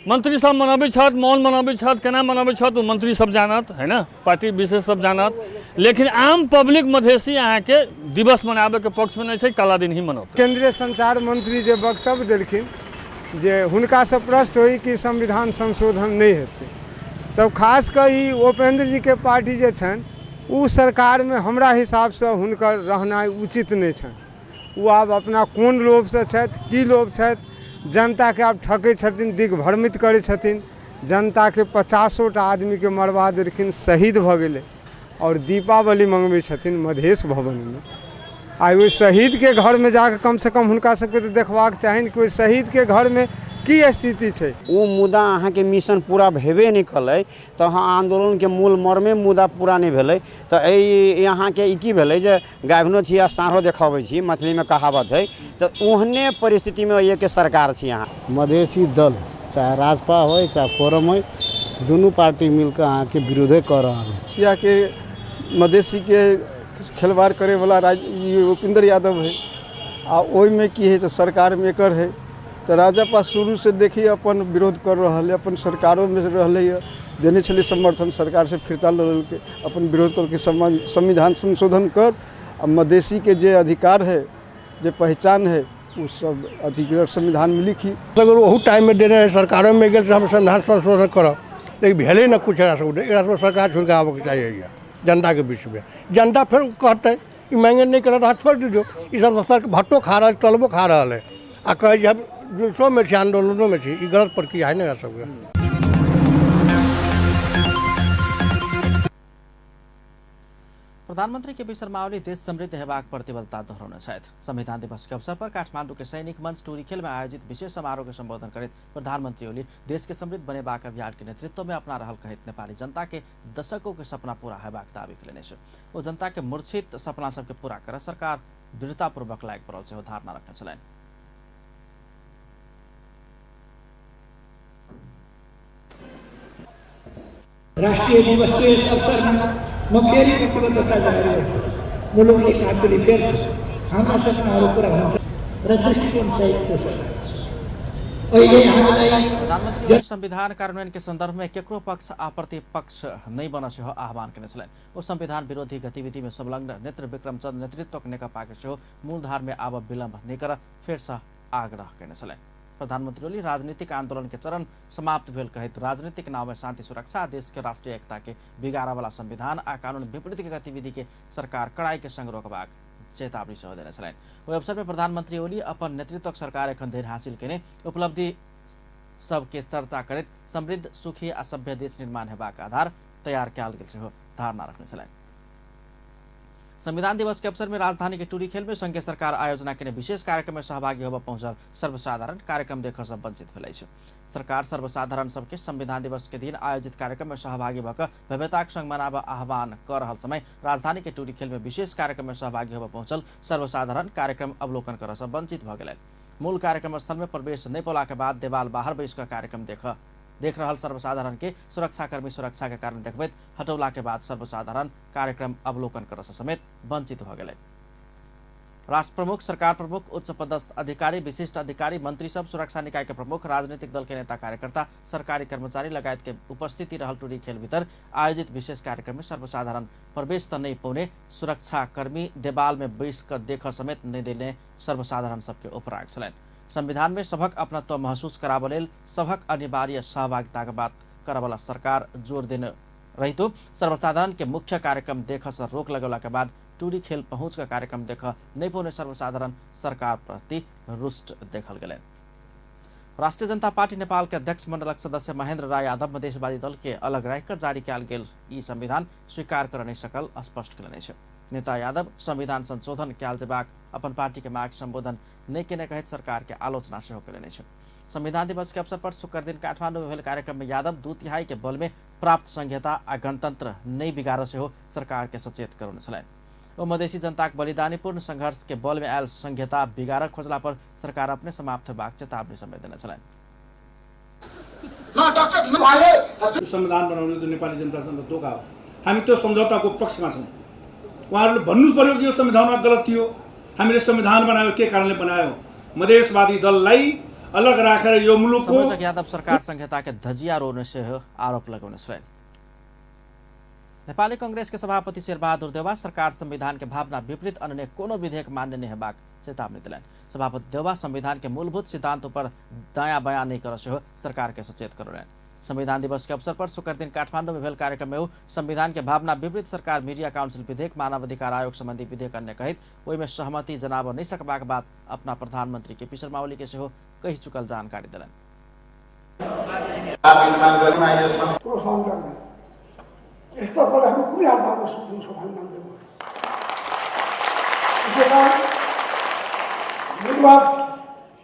मंत्री सब मनबै छथि, मौन मनबै छथि, केना मनबै छथि ओ मंत्री सब जानत है ना, पार्टी विशेष सब जानत, लेकिन आम पब्लिक मधेसी अहाँके दिवस मनाबे के पक्ष में नहीं छै, काला दिन ही मनौत। केंद्रीय संचार मंत्री जे वक्तव्य देलखिन जे हुनका से प्रश्न होई कि संविधान संशोधन नहीं हेतै, तब खास कऽ ई उपेंद्र जी के पार्टी जे छनि ओ सरकारमे हमरा हिसाबसँ हुनकर रहनाइ उचित नहि छनि। ओ आब अपना कोन लोभसँ छथि, की लोभ छथि, जनताके आब ठकै छथिन, दिग्भ्रमित करै छथिन। जनताके 50टा आदमीके मरबा देलखिन, शहीद भऽ गेलै, आओर दीपावली मंगबै छथिन मधेश भवनमे। आइ ओहि शहीदके घरमे जाकऽ कमसँ कम हुनका सबके तऽ देखबाक चाही कि ओहि शहीदके घरमे की स्थिति छै। ओ मुदा अहाँके मिशन पूरा भेबे नहि कलै, तऽ अहाँ आन्दोलनके मूल मर्मे मुदा पूरा नहि भेलै। तऽ एहि अहाँके ई की भेलै जे गाभिनो छी आ साँढ़ो देखाबै छी, मैथिलीमे कहावत है, तऽ ओहने परिस्थितिमे एहिके सरकार छी अहाँ। मधेसी दल चाहे राजपा होइ चाहे फोरम होइ, दुनू पार्टी मिलकर अहाँके विरोधे कऽ रहल है। के मधेसीके खेलवाड़ करैवला उपेंद्र यादव है, आ ओहिमे की है तऽ सरकारमे एकर है। तऽ राजपा शुरूसँ देखिए अपन विरोध कर रहल है, अपन सरकारोमे रहलै है, देने छलै समर्थन, सरकार से फिरता लऽ लेलकै, अपन विरोध करके संविधान संशोधन कर आ मधेसीके जे अधिकार है, जे पहचान है, ओ सब अधिकार संविधानमे लिखी। अगर ओहू टाइममे देने रहै, सरकारोमे गेल तऽ हम संविधान संशोधन करब, लेकिन भेलै ने कुछ। एकरा सब सरकार छोड़िकऽ आबऽके चाही जनताके बीचमे। जनता फेर कहतै ई मांगे नहि करत, अहाँ छोड़ि दियौ। ई सब सर भट्टो खा रहल, टलबो खा रहल है, आ कहै जे हम जुलूसोमे छी, आन्दोलनोमे छी। ई गलत प्रक्रिया है ने एकरा सबके। प्रधानमंत्री के पी शर्मा ओली देश समृद्ध हेबाक प्रतिबद्धता दोहरौने छथि। संविधान दिवस के अवसर पर काठमांडू के सैनिक मंच टूरीखेल में आयोजित विशेष समारोह के संबोधन करैत प्रधानमंत्री ओली देश के समृद्ध बनेबाक अभियान के नेतृत्व में अपना रहल कहैत नेपाली जनता के दशकों के सपना पूरा हेबाक दावी कयलनि अछि। ओ जनता के मूर्छित सपना सबके पूरा कर सरकार दृढ़तापूर्वक लागि पड़ल सेहो धारणा रखने छलनि। राष्ट्रिय दिवस के यस अवसरमा म फेरि प्रतिबद्धता जाहेर गर्छु। मुलुकले काँचुली फेर्छ, हाम्रा सपनाहरू पुरा हुन्छ र दृष्टिकोण सहितको छ। अहिले हामीलाई प्रधानमन्त्री संविधान कार्यान्वयन के संदर्भ में केकरो पक्ष आ प्रतिपक्ष नहीं बन सेहो आह्वान केने छलनि। ओ संविधान विरोधी गतिविधि में संलग्न नेत्र विक्रमचंद नेतृत्वक नेकपा के सेहो मूलधार में आब विलम्ब नहि कर फेरसँ आग्रह केने छलनि। प्रधानमंत्री ओली राजनीतिक आंदोलन के चरण समाप्त भेल कहैत राजनीतिक नाव में शांति सुरक्षा देश के राष्ट्रीय एकता के बिगाड़ा वाला संविधान आ कानून विपरीत के गतिविधि के सरकार कड़ाई के संग रोकबाक चेतावनी सेहो देने छलनि। ओहि अवसर पर प्रधानमंत्री ओली अपन नेतृत्वक सरकार एखन धरि हासिल केने उपलब्धि सबके चर्चा करैत समृद्ध, सुखी आ सभ्य देश निर्माण हेबाक आधार तैयार कयल गेल सेहो धारणा रखने छलनि। संविधान दिवस के अवसर में राजधानी के टूरीखेल में संघीय सरकार आयोजना केने विशेष कार्यक्रम में सहभागी होबय पहुंचल सर्वसाधारण कार्यक्रम देख सब वंचित भेल अछि। सरकार सर्वसाधारण सबके संविधान दिवस के दिन आयोजित कार्यक्रम में सहभागी भऽ कऽ भव्यताक संग मनाबऽ आह्वान कऽ रहल समय राजधानी के टूरीखेल में विशेष कार्यक्रम में सहभागी होबय पहुंचल सर्वसाधारण कार्यक्रम अवलोकन करऽ सँ वंचित भऽ गेलनि। मूल कार्यक्रम स्थल में प्रवेश नहि पौला के बाद देवाल बाहर बैस कऽ कार्यक्रम देख रहल सर्वसाधारण के सुरक्षाकर्मी सुरक्षा के कारण देखबैत हटौला के बाद सर्वसाधारण कार्यक्रम अवलोकन करऽ समेत वंचित भऽ गेलै। राष्ट्र प्रमुख, सरकार प्रमुख, उच्च पदस्थ अधिकारी, विशिष्ट अधिकारी, मंत्री सब, सुरक्षा निकाय के प्रमुख, राजनीतिक दल के नेता, कार्यकर्ता, सरकारी कर्मचारी लगायत के उपस्थिति रहल टूरीखेल भीतर आयोजित विशेष कार्यक्रम में सर्वसाधारण प्रवेश त नहीं पौने सुरक्षाकर्मी देवाल में बैस कऽ देख समेत नहीं देने सर्वसाधारण सबके उपराग छलनि। संविधान में सभक अपनत्व महसूस कराबऽ लेल सभक अनिवार्य सहभागिताक बात करऽवला सरकार जोर देने रहितो सर्वसाधारण के मुख्य कार्यक्रम देख से रोक लगौला के बाद टूरीखेल पहुँच के कार्यक्रम देख नहीं पौने सर्वसाधारण सरकार प्रति रुष्ट देखल गेलनि। राष्ट्रीय जनता पार्टी नेपाल के अध्यक्ष मंडलक सदस्य महेंद्र राय यादव मधेशवादी दल के अलग राखि कऽ जारी कयल गेल ई संविधान स्वीकार कर नहि सकल स्पष्ट कयलनि अछि। नेता यादव संविधान संशोधन कयल जेबाक अपन पार्टी के माग संबोधन नहि केने कहैत सरकार के आलोचना सेहो कयलनि अछि। संविधान दिवस के अवसर पर शुक्र दिन काठमांडू में भेल कार्यक्रम में यादव 2/3 के बल में प्राप्त संघीयता आ गणतंत्र नहि बिगाड़ सेहो सरकार के सचेत करौने छलनि। ओ मधेसी जनताक बलिदानीपूर्ण संघर्ष के बल में आयल संघीयता बिगाड़ खोजला पर सरकार अपने समाप्त होबाक चेतावनी समेत देने छलनि। संविधान बनाउनु त नेपाली जनतासँग धोका हो। हामी त्यो सम्झौताको पक्षमा छौँ। उहाँहरूले भन्नु पर्यो कि यो संविधानमा गलत थियो, हामीले संविधान बनायो, के कारणले बनायो। मधेसवादी दललाई अलग राखेर यो मुलुकको संयोजक यादव सरकार संहिता के धजिया रोने से आरोप लगौने छलनि। नेपाली कांग्रेस के सभापति शेरबहादुर देउवा सरकार संविधान के भावना विपरीत अन्य कोनो विधेयक मान्य नहीं हेबाक चेतावनी दिलनि। सभापति देउवा संविधान के मूलभूत सिद्धांत पर दायां बयां नहीं कर सेहो सरकार के सचेत करौलनि। संविधान दिवस के अवसर पर शुक्र दिन काठमांडू में भेल कार्यक्रम में संविधान के भावना विपरीत सरकार मीडिया काउंसिल विधेयक, मानवाधिकार आयोग संबंधी विधेयक अन्य कहित ओहिमे सहमति जनाब नहीं सकबाक बात अपना प्रधानमंत्री केपी शर्मा ओली के सेहो कहि चुकल जानकारी दिलनि। यस्ता कुरा हामी कुनै हालतमा सुन्छौँ भन्ने मान्दैनौँ। त्यसै कारण निर्वाध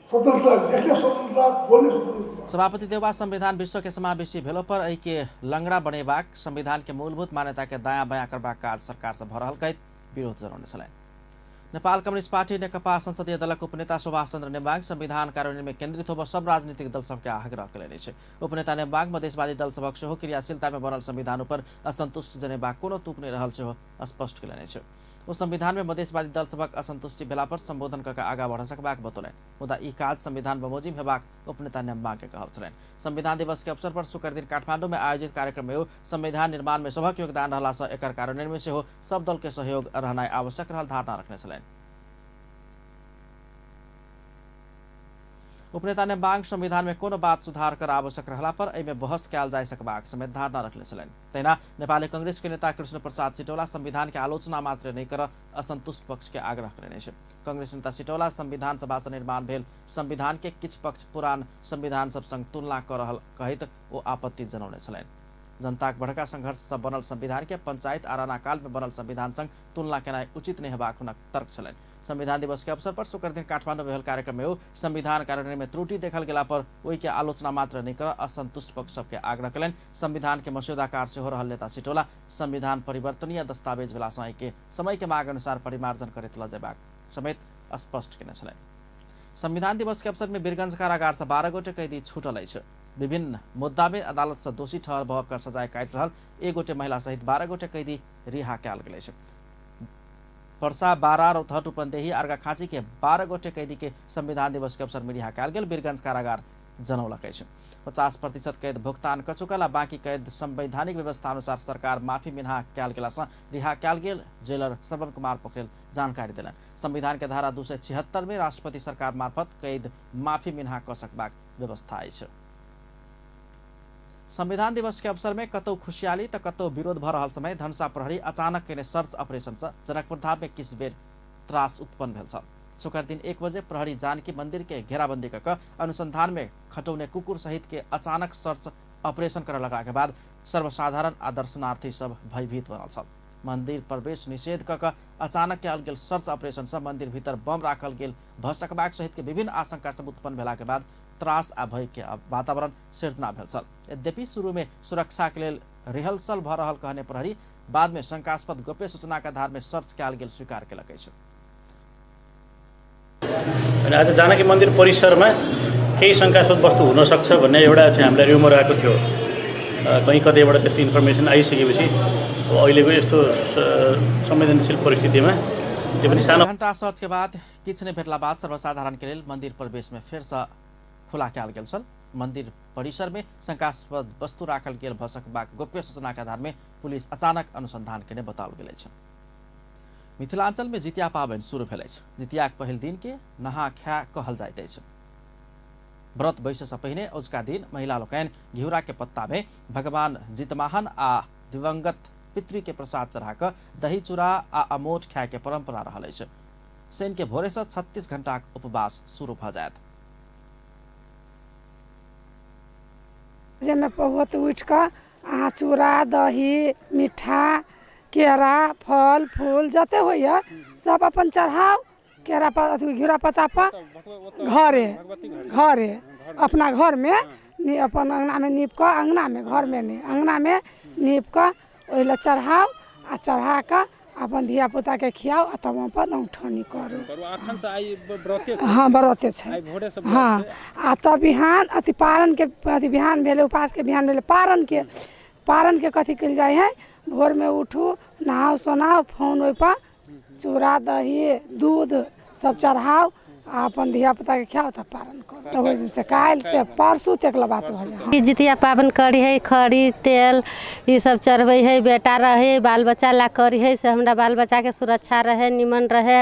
स्वतन्त्रता, लेख्ने स्वतन्त्रता, बोल्ने स्वतन्त्रता। सभापति देउवा संविधान विश्व के समावेशी भेलो पर एहि के लंगड़ा बनेबाक, संविधान के मूलभूत मान्यता के दायां बायां करबाक काज सरकार से भऽ रहल कहैत विरोध जनौने छलनि। नेपाल कम्युनिस्ट पार्टी नेकपा संसदीय दलक उपनेता सुभाष चन्द्र नेम्बाङ संविधान कार्यान्वयन में केन्द्रित होब सब राजनीतिक दल सबके आग्रह कयलनि अछि। उपनेता नेम्बाङ मधेसवादी दल सभक सेहो क्रियाशीलता में बनल संविधान पर असंतुष्ट जनेबाक कोनो तुक नहि रहल सेहो स्पष्ट कयलनि अछि। ओ संविधान में मधेसवादी दल सभक असंतुष्टि भेला पर संबोधन कऽ आगाँ बढ़ सकबाक बतौलनि, मुदा ई काज संविधान बमोजिम हेबाक उपनेता नेम्बाङ के कहब छलनि। संविधान दिवस के अवसर पर शुक्र दिन काठमांडू में आयोजित कार्यक्रम में संविधान निर्माण में सभक योगदान रहला सँ एकर कार्यान्वयन में सेहो सब दल के सहयोग रहनाइ आवश्यक रहल धारणा रखने छलनि। उपनेता नेम्बाङ संविधान में कोनो बात सुधार कर आवश्यक रहला पर एहिमे बहस कयल जा सकबाक समेत धारणा रखने छलनि। तहिना नेपाली कांग्रेस के नेता कृष्ण प्रसाद सिटौला संविधान के आलोचना मात्र नहि कर असंतुष्ट पक्ष के आग्रह कयने अछि। कांग्रेस नेता सिटौला संविधान सभा से निर्माण भेल संविधान के किछु पक्ष पुरान संविधान सब संग तुलना कऽ रहल कहैत ओ आपत्ति जनौने छलनि। जनताक बड़का संघर्ष से बनल संविधान के पंचायत आराना काल में बनल संविधान संग तुलना केनाइ उचित नहीं हेबाक हुनक तर्क छलनि। संविधान दिवस के अवसर पर शुक्र दिन काठमांडू में भेल कार्यक्रम में संविधान कार्यान्वयन में त्रुटि देखल गेला पर ओहि के आलोचना मात्र नहीं कर असंतुष्ट पक्ष सबके आग्रह कयलनि। संविधान के मस्यौदाकार सेहो रहल नेता सिटौला संविधान परिवर्तनीय दस्तावेज भेला सँ के समय के माग अनुसार परिमार्जन करैत लऽ जेबाक समेत स्पष्ट केने छलनि। संविधान दिवस के अवसर में वीरगंज कारागार से 12 गोटे कैदी छूटल अछि। विभिन्न मुद्दा में अदालत से दोषी ठहर भऽ कऽ सजाय काटि रहल 1 गोटे महिला सहित 12 गोटे कैदी रिहा कयल गेल अछि। परसा, बारा, रौतहट, उपनदेही, अर्घाखाँची के 12 गोटे कैदी के संविधान दिवस के अवसर में रिहा कयल गेल वीरगंज कारागार जनौलक अछि। 50% कैद भुगतान कऽ चुकल आ बाकी कैद संवैधानिक व्यवस्था अनुसार सरकार माफी मिन्हा कयल गेला सँ रिहा कयल गेल जेलर श्रवण कुमार पोखरेल जानकारी देलनि। संविधान के धारा 276 में राष्ट्रपति सरकार मार्फत कैद माफी मिन्हा कऽ सकबाक व्यवस्था अछि। संविधान दिवस के अवसर में कतौ खुशहाली त कतौ विरोध भऽ रहल समय धनुषा प्रहरी अचानक केने सर्च ऑपरेशन से जनकपुर धाम में किछु बेर त्रास उत्पन्न भेल छल। शुक्र दिन 1 बजे प्रहरी जानकी मंदिर के घेराबंदी कऽ अनुसंधान में खटौने कुकुर सहित के अचानक सर्च ऑपरेशन करऽ लगला के बाद सर्वसाधारण आ दर्शनार्थी सब भयभीत बनल छल। मंदिर प्रवेश निषेध कऽ अचानक कयल गेल सर्च ऑपरेशन से मंदिर भीतर बम राखल गेल भऽ सकबाक सहित के विभिन्न आशंका सब उत्पन्न भेला के बाद त्रास आ भय के वातावरण सिर्जना भेल छल। यद्यपि शुरू में सुरक्षा के लेल रिहर्सल भऽ रहल कहने प्रहरी बाद में शंकास्पद गोप्य सूचना के आधार में सर्च कयल गेल स्वीकार केलक अछि। आज जानकी मन्दिर परिसरमा केही शङ्कास्पद वस्तु हुनसक्छ भन्ने एउटा चाहिँ हामीलाई रुमर आएको थियो। कहीँ कतैबाट त्यस्तो इन्फर्मेसन आइसकेपछि अब अहिलेको यस्तो संवेदनशील परिस्थितिमा त्यो पनि सानो घण्टा सर्च के बाद किछु नहि भेटला बाद सर्वसाधारण के लेल मंदिर प्रवेश में फेरसँ खुला कयल गेल छल। मंदिर परिसर में शंकास्पद वस्तु राखल गेल भऽ सकबाक गोप्य सूचना के आधार में पुलिस अचानक अनुसंधान केने बताओल गेल अछि। मिथिलांचल में जितिया पाबनि शुरू भेल अछि। जितियाक पहिल दिन के नहा खा कहल जाइत अछि। व्रत बैससँ पहिने अजुका दिन महिला लोकनि घिउरा के पत्ता में भगवान जितमाहन आ दिवंगत पितृ के प्रसाद चढ़ा कऽ दही चूड़ा आ अमोट खाय के परंपरा रहल अछि। शनि के भोरे से 36 घंटाक उपवास शुरू भऽ जायत। जाहिमे पौवत उठि कऽ अहाँ चूड़ा दही मिठा केरा फल फूल जते होइए सब अपन चढ़ाउ। केरा पर अथी घिउरा पत्ता पर घरे घरे अपना घरमे अपन अङ्गनामे नीप कऽ, अङ्गनामे घरमे नहि, अङ्गनामे नीप कऽ ओहि लए चढ़ाउ आ चढ़ा कऽ अपन धियापुताके खियाउ आ तब अपन औँठौनी करू। अखन से आइ व्रते छै? हाँ, व्रते छै। आइ भोरे से? हाँ, आ तब बिहान अथी पारनके अथी बिहान भेलै, उपासके बिहान भेलै, पारनके पारनके कथी कयल जाइ हइ, भोरमे उठू, नहाउ सोनाउ, फोन ओहिपर चूड़ा दही दूध सब चढ़ाउ आ अपन धियापुताके खियाउ, तब पारन करू। तब ओहि दिनसँ काल्हि से परसू तक बात भऽ जाइ। जितिया पाबनि करी है, खरी तेल ई सब चढ़बै है, बेटा रहे बाल बच्चा ला करी है, से हमरा बाल बच्चाके सुरक्षा रहे, निमन रहे,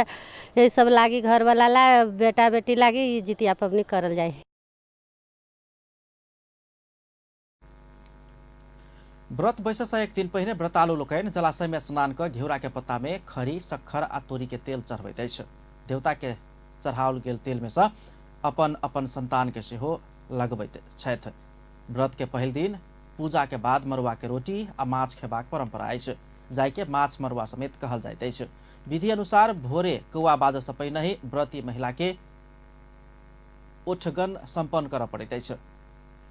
यही सब लागी घरवाला ला बेटा बेटी लागी ई जितिया पबनी करल जाइ है। व्रत बैससँ एक दिन पहिने व्रतालु लोकनि जलाशयमे स्नान कऽ घिउराके पत्तामे खरी, शक्कर आ तोरीके तेल चढ़बैत अछि। देवताके चढ़ाओल गेल तेलमे सँ अपन अपन संतानके सेहो लगबैत छथि। व्रतके पहिल दिन पूजाके बाद मरुआके रोटी आ माछ खेबाक परंपरा अछि, जाहिके माछ मरुआ समेत कहल जाइत अछि। विधि अनुसार भोरे कौआ बाजऽसँ पहिनहि व्रती महिलाके ओठगन सम्पन्न करऽ पड़ैत अछि,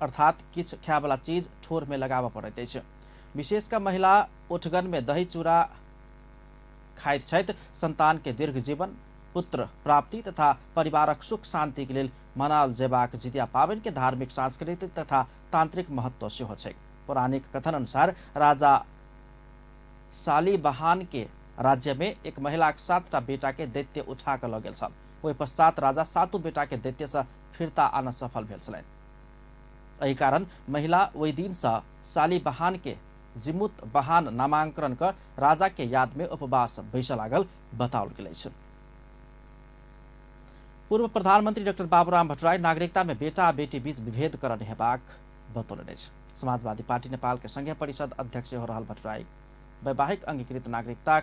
अर्थात किछु खायवला चीज ठोरमे लगाबऽ पड़ैत अछि। विशेष कऽ महिला ओठगनमे दही चूड़ा खाइत छथि। संतानके दीर्घ जीवन, पुत्र प्राप्ति तथा परिवारक सुख शांतिके लेल मनाओल जेबाक जितिया पाबनिके धार्मिक, सांस्कृतिक तथा तांत्रिक महत्व सेहो छै। पौराणिक कथन अनुसार राजा शालिवाहन के राज्य में एक महिलाक 7टा बेटा के दैत्य उठा कऽ लऽ गेल छल। ओहि पश्चात राजा 7 बेटा के दैत्य से फिरता आनऽ सफल भेल छलनि। एहि कारण महिला ओहि दिन से शालिवाहन के जिमुत बहान नामांकन कऽ राजा के याद में उपवास बैसऽ लागल बताओल गेल अछि। पूर्व प्रधानमंत्री डॉक्टर बाबूराम भट्टराई नागरिकता में बेटा आ बेटी बीच विभेद करण हेबाक बतौलनि अछि। समाजवादी पार्टी नेपाल के संघीय परिषद अध्यक्ष सेहो रहल भट्टराई वैवाहिक अंगीकृत नागरिकता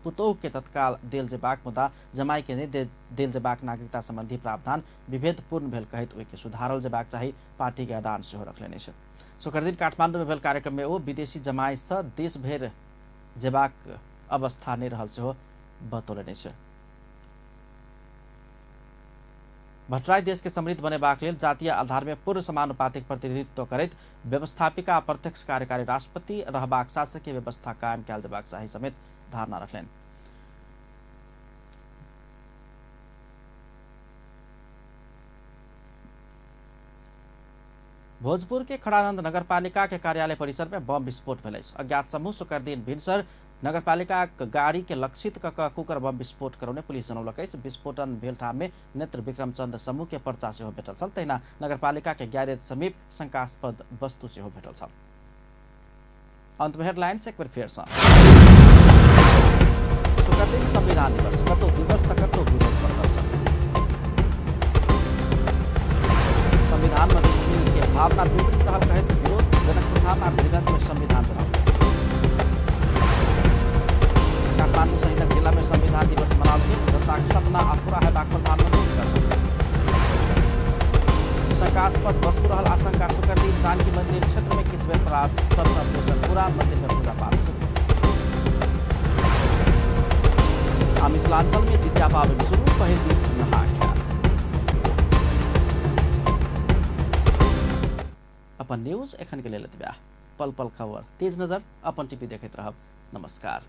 पुतोह के तत्काल देल जेबाक मुदा जमाई के नहि देल जेबाक नागरिकता संबंधी प्रावधान विभेदपूर्ण भेल कहैत ओहिके सुधारल जेबाक चाही पार्टी के अडान सेहो रखलनि अछि। शुक्रदिन काठमांडू में भेल कार्यक्रम में ओ विदेशी जमाई से देश भरि जेबाक अवस्था नहि रहल सेहो बतौलनि अछि। भट्टराई देश के समृद्ध बनेबाक लेल जातीय आधार में पूर्ण समानुपातिक प्रतिनिधित्व करैत व्यवस्थापिका प्रत्यक्ष कार्यकारी राष्ट्रपति रहबाक शासकीय व्यवस्था कायम कयल जेबाक चाही समेत धारणा रखलनि। भोजपुर के खड़ानंद नगरपालिका के कार्यालय परिसर में बम विस्फोट भेल अछि। अज्ञात समूह शुक्र दिन भिनसर नगरपालिका गाड़ी के लक्षित क कुकर बम विस्फोट करौने पुलिस जनौलक अछि। विस्फोटन भेल ठाम में नेत्र विक्रम चंद समूह के पर्चा सेहो भेटल छल। तहिना नगरपालिका के गैरेज समीप शंकास्पद वस्तु सेहो भेटल छल। अंत में हेडलाइंस एक बेर फेर सँ। शुक्र दिन संविधान दिवस, कतौ दिवस त कतौ विरोध प्रदर्शन। संविधान मधेसी के भावना विपरीत रहल कहैत विरोध, जनकपुरधाम आ वीरगंज में संविधान जराओल। काठमांडू सहितक जिला में संविधान दिवस मनाओल गेल, जनताक सपना आ पूरा हेबाक प्रधानमंत्री कथन। शंकास्पद वस्तु रहल आशंका, शुक्र दिन जानकी मंदिर क्षेत्र में किछु बेर त्रास, सर्च ऑपरेशन पूरा, मंदिर में पूजा पाठ शुरू। आ मिथिलांचल में जितिया पाबनि शुरू, पहिल दिन नहा खाय। अपन न्यूज एखन के लेल एतबे। पल पल खबर, तेज नजर, अपन टीवी देखैत रहब। नमस्कार।